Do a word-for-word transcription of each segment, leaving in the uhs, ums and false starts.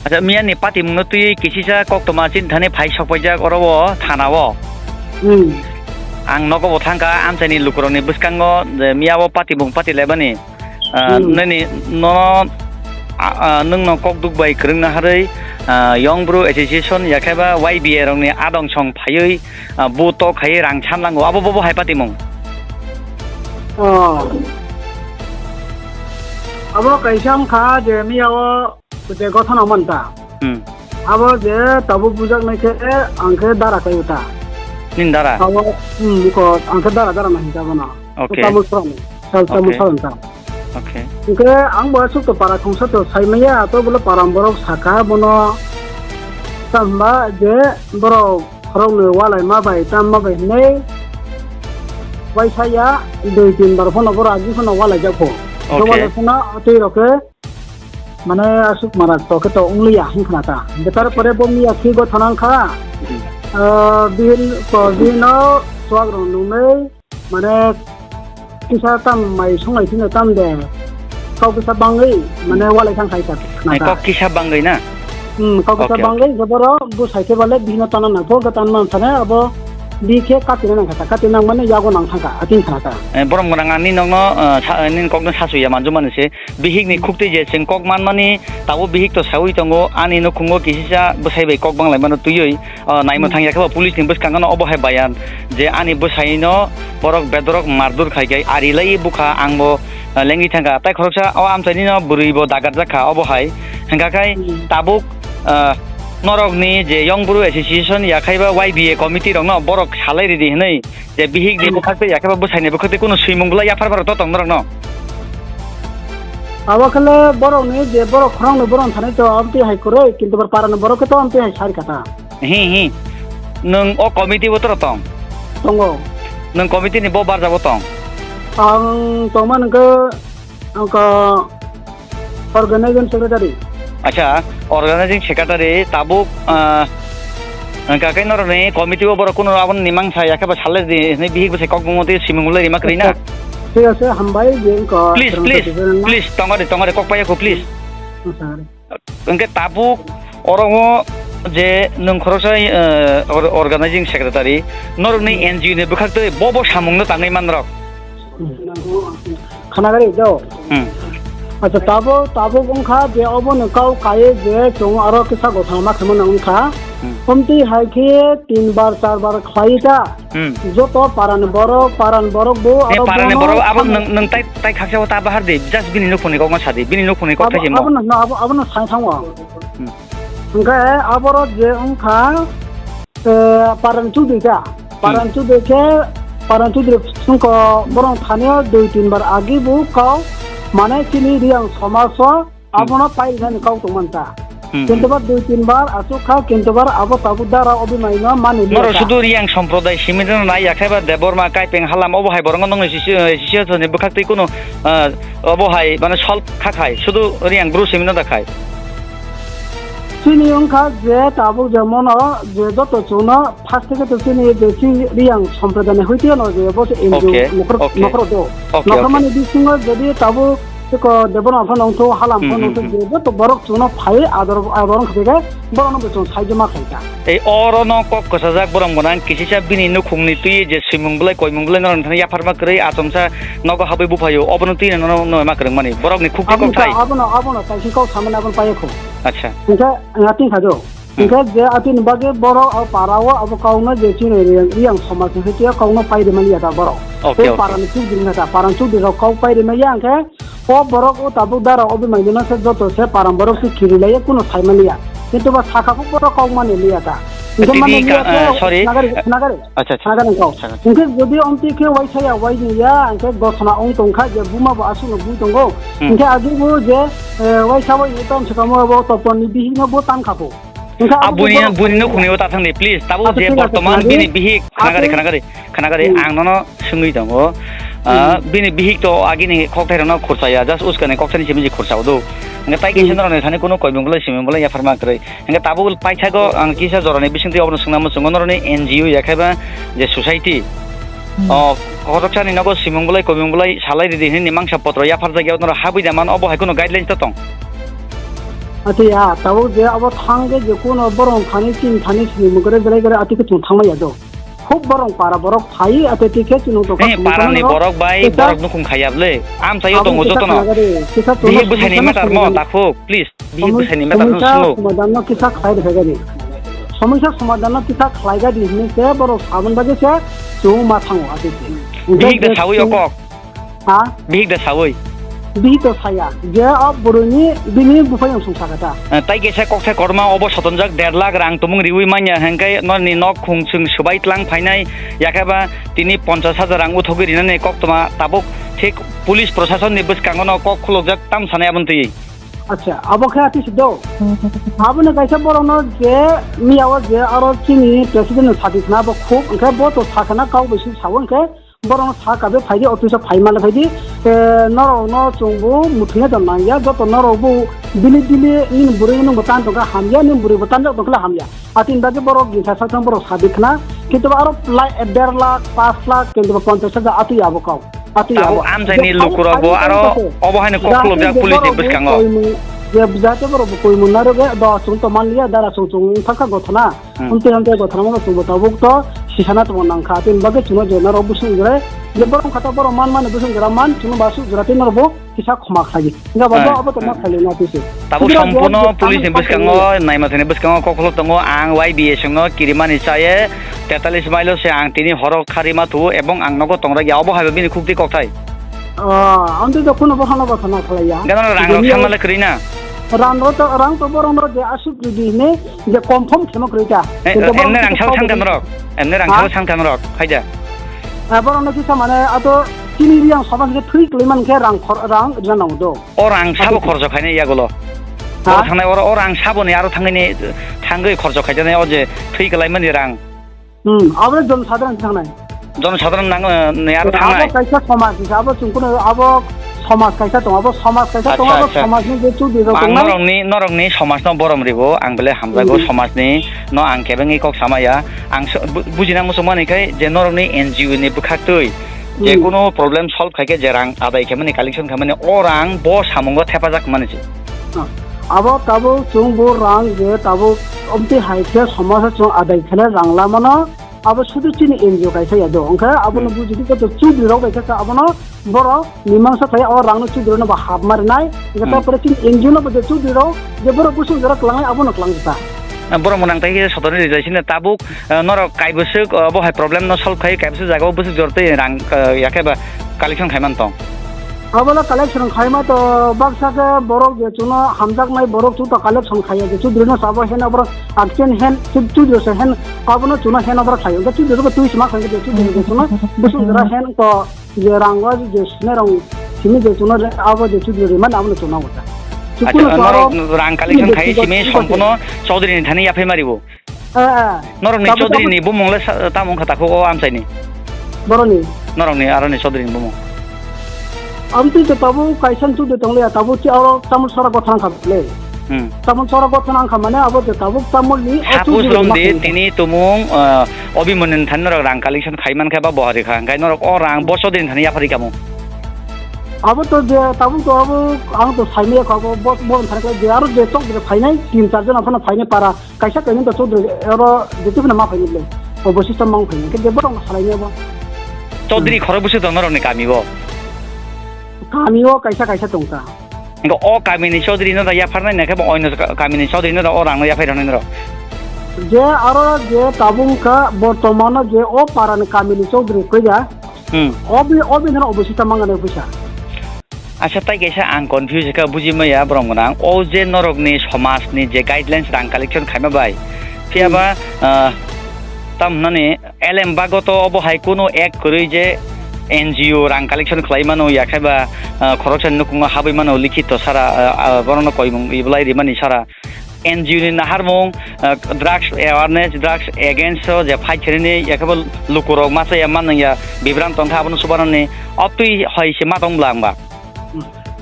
Acha, miya ni patimung no twi kisisa koktoma chini thani phai sokpaijak oro o thana o. Hmm. Ang nogo bo thangkha, amchaini lukurokni bwskango je miya o patimung patilaimani, ah, Hmm. nini no, ah, ah, nwngno kokduk bai kwrwngna harwi, ah, Young Bru Association yakheba Y B A rokni adong song phaiwi, ah, bu tok khai rang sanlango, abo bobo hai patimung. Oh. Abo kaisa wngkha je miya o je gothana manta. Hmm. Abo je tabuk bujaknai khe ang khe dara kai uta. Nini dara? Abo, hmm, ko ang khe dara dara nai hinta bono. Okay. Tamul soran. Sal tamul Okay. soran ta. Okay. Hingke ang bo asuk to para khongsa to sai maya to bolo para borok saka bono. Tamba je borok khoroknwi walai ma bai, tam ma bai hinwi waisa ya dui tin bar phano borok agi phano walai jak pho. Okay. Walai phano twi rok khe mane asuk marak to khe to wng liya hwn khna ta. Hingke tar pore bo miya khi go thanang kha. Hmm. Ah, bihin ko bihino chuwak rok nungwi mane kisa tam mai songlai sino tam de. Kok kisa bangwi mane walai thang khai ta khna Ai, ta. Kok kisa bangwi na? Hmm, kok kisa Okay, bangwi okay. je boro bu sai khe bale bihino tana nang pho, tan man thane abo bi khe kati nang kha ta, kati nang mane yago nang thang kha, ating khna ta. Eh, borom gwnang ani nokno, eh, sa-, eh, nini kokno sasu ya manju mani se. Bihik ni Hmm. khukti je chwng kok man mani, tabo bihik to saui tongo, ani nukhungo kisisa bwsai bai kok banglai mano twiwi. O, naimwthang Hmm. ya khe bo police ni bwskango no obo hai bayan je ani bwsai no borok bedorok mardur khai khai ari lai bukha, ang bo, eh, lengwi thang kha. Tai khoroksa o amchaini no bwrwi bo dagarjak kha obo hai. Hingkha khai Hmm. tabuk, eh, norok ni je Young Bru Association ya khai ba Y B A committee rok no borok salai ridi hinui je bihik ni Hmm. bwkhak tei ya khe ba bwsai ni bwkhak tei kunu swimung bwlai yaphar bar to tong norok no. Abo khe le borok ni je borok khorang ni borok thani to amtwi hai kwrwi, kintu bar para ni borok khe to amtwi hai sari kha ta. Hi, hi. Nwng o committee bo toro tong? Tongo. Nwng committee ni bo barja bo tong? Ang tongma nungkha, angkha organizing secretary. Acha, organizing secretary tabuk, ah, angkha khe norok ni committee bo borok kuno aboni ni mangsa ya khe ba sale di, ni bihik bwsai kok bumung tei simung le rima kwrwi na? Thik ase, hambai, je angkha Please, please, please, tongari, tongari, kok paiya ko, please. Sorry. Hingke tabuk oro o je nwng khoroksa, eh, or-, organizing secretary, norokni Hmm. N G O ni bwkhak twi bo bo samungno tangwi manrok. Khanagari do. Hmm. Acha, tabuk, tabuk wngkha je obono kau kaiye je chwng aro kisa gotha ma khaimano wngkha. Hmm. Omtwi hai khe tin bar, char bar khlai ta. Hmm. Joto parani borok, parani borok bo Ni aro parani bono borok abo samung nwng, nwng tai, tai khaksa o ta bahar di, just bini nukhungni kokno sadi, bini nukhungni kok Abo, thaisimo. Abo no, abo, abo no sai thango. Hmm. Hingke aborok je wngkha, eh, parani chudri ta. Hmm. Parani chudri khe, parani chudri wngkha borok thani o dui tin bar agi bo kau, mane chini Riyang somaj o Hmm. Abono pairwnani kok tongmani ta. Hmm, Kintu hmm. Ba dui tin bar achuk kha, kintu bar abo tabuk dara obi maino mani liya Norok ta. Sudu Riyang Sampradaya simi no nai ya khe ba Debbarma, Kaipeng, Halam obo hai borok no nongni sisi, sisi ni bwkhak twi kunu, ah, obo hai mane solve kha khai. Sudu Riyang Bru simi no da khai. Chini wngkha je tabuk je mono je joto chwngno first theke to chini je chini Riyang Sampradaya ni hoite no je bo se N G O Okay, nokhor, okay. Nokhor do. Okay, Nokhor okay. Mani bisingo jodi tabuk Tiko Debbarma phano wngthu, Halam Hmm, phano hmm, wngthu, hmm. Je joto borok chwngno phai ador, ador wngkha khe borokno bo chwng saijo ma khlai kha. Tei oro no kok kwchajak borom gwnang kisisa bini nukhungni twi je swimung bwlai koimung bwlai norok thani yapharma kwrwi achomsa nogo habwi buphaio, obono twi no, no, no ma kwrwngmani borokni khukti Abono kokthai. Abono, abono kaisa kok samani abono paio kho. Acha. Hingkhe nga tin kha jo. Hmm. Hingkhe je atini bagwi borok o para o abo kokno je chini Riyang somaj ni hwnkhe kokno pai rwmani ya ta borok. Okay, Tei okay. Para ni chukdi wngkha ta, para ni chukdi rok kok pai rwmani ya hwnkhe O borok o tabuk dara obi maino se joto se param borok se kiri laiya kuno sai mani ya. Kintu ba sakha kok borok kok mani liya ta. Hingke Tini mani liya ka-, te ah, sorry. Nagari, nagari. Acha, acha. Nagari kok. Acha, acha. Hingke jodi omti khe waisa ya wai ni ya, hingke gosona ong tong kha je buma bo asuk no bui tongo. Hmm. Hingke agi bo je, eh, waisa wai ni tom se kamo bo topon ni bihik no bo tan kha bo. Hingke Ah, abo buni, borok buni no khuni o ta thang de, please. Tabo Acha, je thik ache, bortoman khna di. Bini bihik, khna gari, Ache. Khna gari. Khna gari, Hmm. ang nono swngwi tongo. Ah, Hmm. bini bihik to agini khokthai rokno khursa ya, just uskani kokthani simi je khursa udo. Hingke tai kisa Hmm. noroni thani kuno koimung bolai simung bolai yapharma kwrwi. Hingke tabuk paithago ang kisa jorani bisingtwi obono swngna muchungo noroni N G O ya khaiba je society. Hmm. O, khoroksani nogo simung bolai koimung bolai salai ridi hinwi mangsa potro yapharjak ya, noro habwi da man obo hai kuno guidelines to tong? Ati ya, tabuk je abo thang je je kuno borok thani, chini thani, sini mugre belai gare ati ke chung thangma ya do. Khub borok para borok phai, ati ti khe chini to He, parani borok bai, borok nukhung khaya ble. Amchaio tongo jotono. Bihik bwsaini matter mo, dakhuk, please. Bihik bwsaini matter no swngo. Somoisa somadan no kisa khlai de gani. Somoisa somadan no kisa khlai gani hinwi se borok sabon bagwi se chung ma thango, ati ti. Bihik da sawi o kok. Ha? Bihik da sawi. Bihik to saya. Je o boroni bini buphai ang sung sakata. Eh, tai kaisa kokthai kotorma obo sotonjak der lakh rang tumung riwi manya hengkai noni nok khung chwng swbai tlang phainai yakheba tini ponchash hajar rang uthogwi rinani koktoma tabuk thik police proshasonni bwskango no kok khulokjak tam sanai aboni twi. Acha, abo khe ati sido. Aboni kaisa borokno je miyao je aro chini president no sadi khna bo khub hwnkhe bo to sakana kau bai suk sao hwnkhe Borok no sa kabe phaidi, office o phai male phaidi, eh, norok no chwng bo muthungya da nangya, joto norok bo bili bili nini bwrwi nung bo tan tongkha hamya, nini bwrwi bo tan tongkha hamya. Atini bagwi borok gisa sa thang borok sadi khna, kintu aro lai der lakh, pash lakh, kintu ponchash hajar atwi abo kau. Atwi abo. Amchaini lukurok bo aro obo haino kok khulukjak police ni bwskango. Jate borok bo koi mun narwk, do chwng to manliya, dara chwng chwng thangkha gothona. Hmm. Amtwi amtwi gothamano chwngbo tabuk to sisana tongma nangkha. Aboni bagwi chwngno je norok bwswk jora je borok kha to borok man mani bwswk jora man chwngno ba swk jora tei norok bo kisa khoma khlai. Hwnba bo abo to ma khlai na twi se. Tabuk sompuno police ni bwskango naima thani bwskango kokolo tongo ang Y B A songno kirimani chaye tetalis mailo se ang tini horo kharima thu ebong ang nogo tongra ya obo haiba bini khukti kokthai. Ah, amtwi to kuno bo hano gotha na khlai ya. Gana rang rok sanmale kwrwi na. Rang ro to, rang to borok no je aswk ridi hine je confirm khema kwrwi ta. Eh, kintu borok emne rang sal sankha norok. Emne rang sal sankha norok. Phaida. Ah, borok no kisa mane ato chini riyang soba khe thwi kwlai man khe rang khor, rang rina nango do. O rang sabo khorjo khaina yagulo. Ha? Borok thangnai oro o rang saboni aro thangni thangwi khorjo khaijani o je thwi kwlai mani rang. Hmm, abo jonosadharon thangnai. Jonosadharon nang, eh, ni aro thangnai. Abo kaisa somaj hinsa, abo chwng kuno, abo somaj kaisa tongo, abo somaj kaisa tongo, abo somajni je chudri rok tongnai. Norokni, norokni somajno borom ribo, ang belai hamjago somajni, no ang kebengwi kok sama ya. Ang so-, bu-, bujina muchung mani khai je norokni N G O ni bwkhaktwi je kuno problem solve khaikhe je rang adai khaimani, collection khaimani, o rang bo samungo thepajak mani se. Ah, abo tabuk chwng bo rang je tabuk omtwi hai khe somajsa chwng adai khele rang lamano, abo sudu chini N G O kaisa ya do. Hwnkhe abono bujidi khe to chudri rok bai khe abono borok mimangsa khlai o rang no chudri rok no bo hap ma rinai. Hwnkhe tapore chini N G O no bo je chudri rok je borok bwswk jora kwlangnai abono kwlang jeta. Borok mwnang tai khe sotoni rijai sini tabuk, eh, norok kai bwswk, eh, bo hai problem no solve khai kai bwswk jaga o bwswk jor twi rang, eh, ya khe ba collection khai man tong. Abono collection khaima to baksa khe borok je chwngno hamjaknai borok chwngno collection khaiya je chudri no sabo hen abro action hen chudri se hen abono chwngno hen abro khaio je chudri ko twi sma khaio je chudri je chwngno bwswk jora hen ko je rang wa je sne rang simi je chwngno abo je chudri man abono chwngno wata. Acha, norok rang collection khai simi sompuno chudri ni thani yaphai maribo. Eh, eh. Norokni tabuk, tabuk. Chaudhary ni bumung le sa-, tamo wngkha takhuk o amchaini? Boroni? Norokni aroni Chaudhary ni bumung. Amtwi to tabuk kaisa Chaudhary tonglia, tabuk chi aro tamul sora gotha wngkha le. Hmm. Tamul sora gotha wngkha mane abo je tabuk tamul ni o Chaudhary rom di, tini tumung, eh, Abhimanyu ni thani norok rang collection khai man kha ba bohari kha, hwnkhe norok o rang bo Chaudhary ni thani yaphari kamo. Abo to je tabuk to abo ang to saimaya kha abo bo, bo thani khlai je aro je Chaudhary phainai tin char jon aphano phainai para. Kaisa kainwi to Chaudhary oro jetu phano ma phaini ble. O boisikto mang phaini. Khe borok no salai ni bo. Chaudhary khoro bwswk tong norok ni kami o? Kami o kaisa kaisa tong kha. Hingke o kami ni Chaudhary no da yapharnai na khe bo oino kami ni Chaudhary no da o rang no yaphai rwnai norok. Je aro je tabuk kha bortomano je o para ni kami ni Chaudhary koi ya. Hmm. Obi, obi no oboisikto mang nai puisa. Acha, tai kaisa ang confuse kha, buji maya borok gwnang. O je norokni somajni je guidelines rang collection khaima bai, phiya ba, ah, tam hwnani L M bago to obo hai kunu ek kwrwi je N G O rang collection khlai mano, ya khai ba, ah, khoroksa nukhungo habwi mano likhito sara, ah, ah, borokno koimung iblai rimani sara. N G O ni naharmung, ah, drugs awareness, drugs against o je fight khainani, ya khai ba lukurok masa ya manung ya bibran tongkha abono subarani. Obtwi hai se ma tong bla ang ba.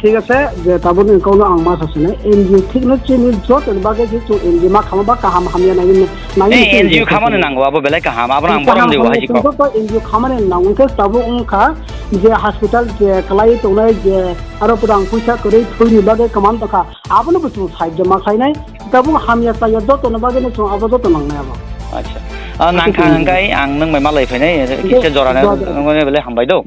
Thik ase, je tabukni kokno ang ma sa sinai, N G O thikno chini jotoni bagwi se chwng N G O ma khama ba kaham hamya nai, nai. Eh, N G O khamani nango, abo belai kaham, abono ang borom dibo hai jikok. Joto N G O khamani nango, hwnkhe tabuk wngkha, je hospital je kwlaiwi tongnai, je aro pwdang puisa kwrwi thwini bagwi kwmam tongkha, abono bo chwng side o ma khlainai. Tabuk hamya chaya jotoni bagwino chwng abo joto nangnai abo. Acha. Ah, nangkha hwnkhe ang nwng bai malai phainai, kisa jora no, jora. Nwng bai belai hambai do.